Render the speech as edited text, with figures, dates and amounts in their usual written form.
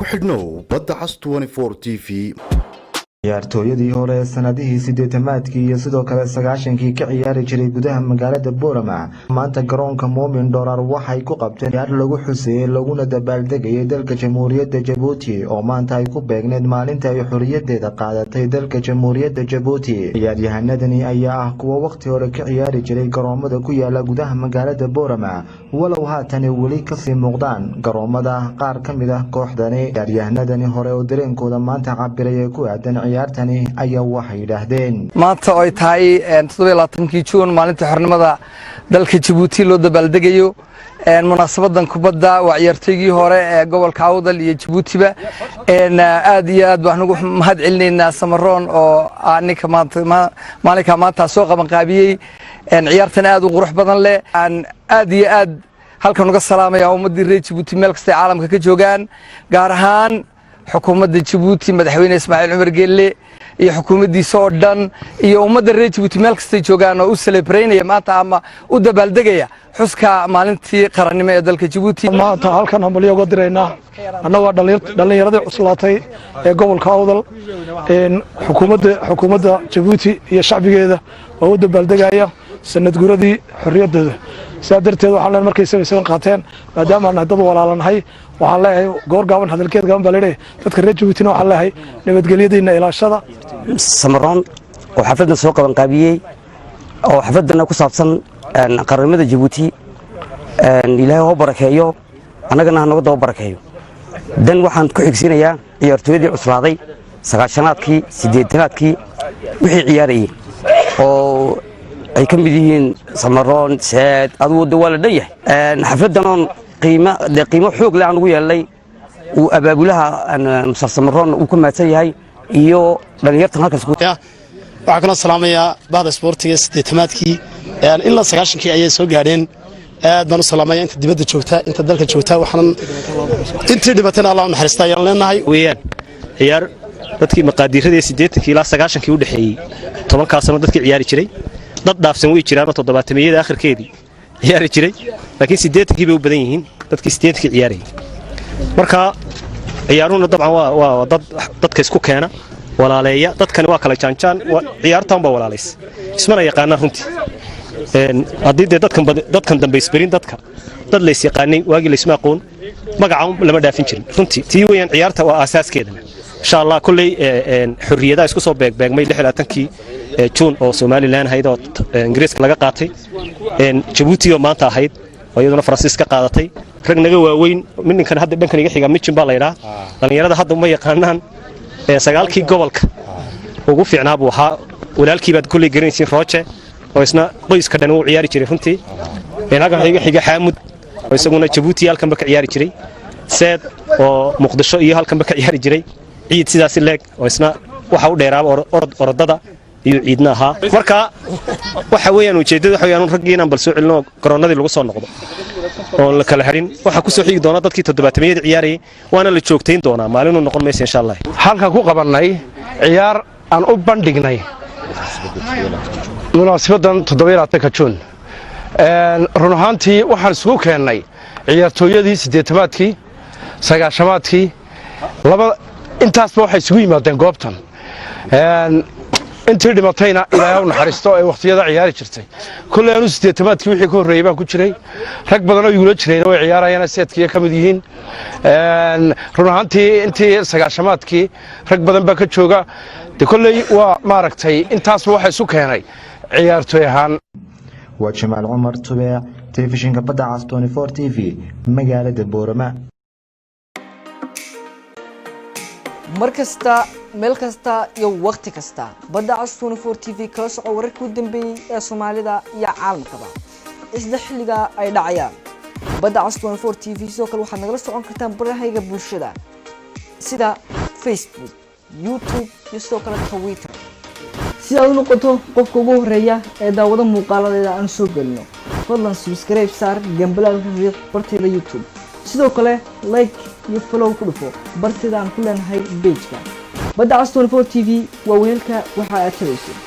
Ku xidhnow Badda Cas TV. Ciyaartooyadii hore ee sanadihii 80-aadkii iyo sidoo kale 90-kii ka ciyaari jiray gudaha magaalada Boorama maanta garoonka Muumin Dhoraar waxay ku qabteen ciyaar lagu xuseeyey laguna dabaaldegayay dalka Jamhuuriyadda Jabuuti, oo maanta ay ku beegneed maalinta ay xorriyadeeda qaadatay dalka Jamhuuriyadda Jabuuti. Ciyaaryahanadani ayaa ah kuwo wakhti hore ka ciyaari jiray garoomada ku yaala gudaha magaalada Boorama, walow haatan ay weli kasii muuqdaan garoomada qaar ka mid ah kooxdani. Ciyaaryahanadani hore oo dareenkooda maanta cabiray ee ku aadan ciyaartani ayaa waxay yidhaahdeen: Maanta oo ay tahay 27-kii Juun, maalinta xornimada dalka Jabuuti loo dabaaldegayo, munaasabadan kubadda waa ciyaartoygii hore ee gobolka Awdal iyo Jabuutiba. Aad iyo aad baan ugu mahad celinaynaa Samaroon oo ninka maalinka maanta soo qabanqaabiyey ciyaartan aad u qurux badan leh. Aan aad iyo aad halkan uga salaamaya ummaddii reer Jabuuti meel kastay caalamka ka joogaan, gaar ahaan xukuumadda Jabuuti, Madaxweyne Ismaaciil Cumar Geelle iyo xukuumaddiisa oo dhan, iyo ummadda reer Jabuuti meel kastay joogaan oo u celebraynaya maanta ama u dabaaldegaya xuska maalintii qarannimo ee dalka Jabuuti. Maanta halkan hambalyo uga diraynaa annagoo dhallinyaradii cuslaatay ee gobolka Awdal, xukuumadda Jabuuti iyo shacbigeeda oo u dabaaldegaya sanad guradii xorriyaddooda. Sidaa darteed waxaan leenahay, markay 77 qaateen, maadaama aan nahay dad walaalanahay, waxaan leeyahay goor gaaban hadalkeed gaaban baa leeyahay. Dadka reer Jabuutina waxaan leeyahay nabadgelyadiina ilaashada. Samaroon oo xafladdan soo qabanqaabiyey, oo xafladana ku saabsan qarannimada Jabuuti, Ilaahay hoo barakeeyo, annagana ha noga daba barakeeyo. Dan waxaan ku xigsiinayaa ciyaartooyadii cuslaaday 90-aadkii, 80-aadkii wixii ciyaarayey, oo ay ka mid yihiin Samaroon, Seed, adugu de waa la dhan yahay. Xafladanoon qiimo de qiimo xoog leh aan ugu yeelnay, uu abaabulaha Musar Samaroon uu ku mahadsan yahay iyo dhallinyartan halkaas. Waxaan kaloo salaamayaa bahda isboortiga. 80-aadkii ilaa 90-kii ayay soo gaadheen. Aad baan u salaamaya inta dibadda joogta, inta dalka joogta. Waxaanan intii dhibatayna Allah u naxariista ayaan leenahay. Weeyaan ciyaar dadkii maqaadiiradii 80-kii ilaa 90-kii u dhexeeyey, 10-kaa sano dadkii ciyaari jiray. Dad dhaafsan way jiraanoo toddobaatamiyada akhirkeedii ciyaari jiray, laakiin 80-kii bay u badan yihiin dadkii 80-kii ciyaarayay. Marka ciyaaruhuna dabcan waa dad dadka isku keena, walaaleeya. Dadkani waa kala jaanjaan, ciyaartan baa walaalaysa, ismana yaqaanaan runtii. Haddii dee dadkan dambe isberin, dadka dad lays yaqaanay waagii laysma aqoon, magaca lama dhaafin jirin runtii. Tii weeyaan ciyaarta waa aasaaskeedana. Insha Allah kolley xorriyadaha isku soo beegbeegmay 26-kii Juun oo Somaliland ahayd oo Ingiriiska laga qaatay, Jabuuti oo maanta ahayd oo iyaduna Faransiis ka qaadatay. Rag naga waaweyn, ninkan hadda dhankan iga xiga Mijin baa laydhaa, dhallinyarada hadda uma yaqaanaan. 9-kii gobolka ugu fiicnaa buu ahaa. Walaalkii baad kolley garanaysiin, Rooje, oo isna qoyska dhan uu ciyaari jiray runtii. Halkan waxaa iga xiga Xaamud oo isaguna Jabuuti halkanba ka ciyaari jiray, Seed oo Muqdisho iyo halkanba ka ciyaari jiray, Ciid sidaasi leeg oo isna waxa u dheeraaba orod orodada iyo Ciidna ahaa. Marka waxa weeyaan ujeeddada waxa weeyaan raggii inaan bal soo celino, garoonnadii lagu soo noqdo oon la kala harin. Waxaa ku soo xigi doona dadkii toddobaatamiyada ciyaarayay, waana la joogtayn doonaa, maalinuu noqon maysa insha Allah. Halkan ku qabannay ciyaar aan u bandhignay munaasabaddan 27-ka Juun. Run ahaantii waxaan isugu keennay ciyaartooyadii 80-aadkii, 90-aadkii, laba intaasba waxay isugu yimaadeen goobtan. Intii dhimatayna Ilaahay u naxariisto ee wakhtiyada ciyaari jirtay. Kolley anu 80-aadkii wixii ka horreeyey baan ku jiray, rag badan oo igula jirayna way ciyaarayaan, seedkiiya ka mid yihiin. Run ahaantii intii 90-aadkii rag badan baa ka jooga. De kolley waa maaragtay, intaasba waxa isu keenay ciyaartooy ahaan. Waa Jamaal Cumar Tubeec, telefishinka Badda Cas TV, magaalada Boorama. Mar kasta, meel kasta iyo wakhti kasta, Badda Cas TV kala soco wararkii u dambeeyey ee Soomaalida iyo caalamkaba isla xilliga ay dhacayaan. Badda Cas TV sidoo kale waxaad nagala socon kartaan barahayga bulshada sida Facebook, YouTube iyo sidoo kale Twitter, si aad u noqoto qofka ugu horeeya ee daawado muuqaaladeeda aan soo gelino. Fadlan subscribe saar, gambalaalka riix barteeda YouTube, sidoo kale like iyo follow ku dhufo barteeda aan ku leenahay page-ka Badda Cas TV. Waa weelka waxa aad tabayso.